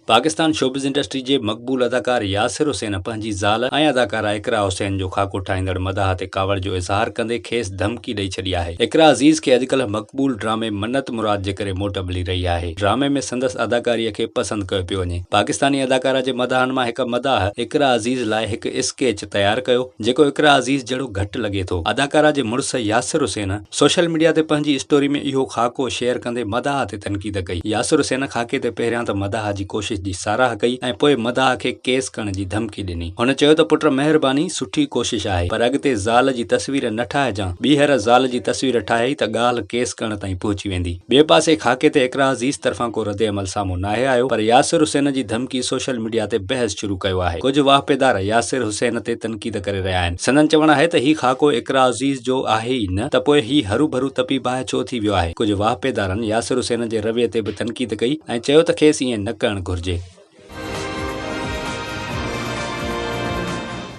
Pakistan showbiz industry جي مقبول اداڪار ياسر حسين پنهنجي زال ۽ اداڪارا اقرا حسين جو خاڪو ٺاهيندڙ مداح تي ڪاوڙ جو اظهار ڪندي کيس ڌمڪي ڏئي ڇڏي آهي. اقرا عزيز کي اڄڪلهه مقبول ڊرامي منت مراد جي ڪري موٽ ملي رهي آهي. ڊرامي ۾ سندس اداڪاري کي پسند ڪيو پيو وڃي. پاڪستاني اداڪارا جي مداحن مان هڪ مداح اقرا عزيز لاء هڪ اسڪيچ تيار ڪيو جيڪو اقرا عزيز جهڙو گهٽ لڳي ٿو. اداڪارا جي مڙس ياسر حسين سوشل ميڊيا تي پنهنجي اسٽوري ۾ اهو خاڪو شيئر ڪندي مداح تي تنقيد ڪئي. ياسر حسين خاڪي تي پهريان ته مداح جي ڪوشش جي ساراهه ڪئي ۽ پوء مداح کي ڪيس ڪرڻ جي ڌمڪي ڏني. هن چيو ته پٽ مهرباني، سٺي ڪوشش آهي پر اڳتي زال جي تصوير نه ٺاهجان، ٻيهر زال جي تصوير ٺاهيئي ته ڳالهه ڪيس ڪرڻ تائين پهچي ويندي. ٻئي پاسي خاڪي تي اقرا عزيز طرفان ڪو ردعمل سامهون ناهي آيو پر ياسر حسين جي ڌمڪي سوشل ميڊيا تي بحث شروع ڪيو آهي. ڪجهه واهپيدار ياسر حسين تي تنقيد ڪري رهيا آهن. سندن چوڻ آهي ته هي خاڪو اقرا عزيز جو آهي ئي نه ته پوء هي هروڀرو تپي باهه ڇو ٿي ويو آهي؟ ڪجهه واهپيدارن ياسر حسين جي رويي تي به تنقيد ڪئي ۽ چيو ته کيس ائين نه ڪرڻ گهرجي.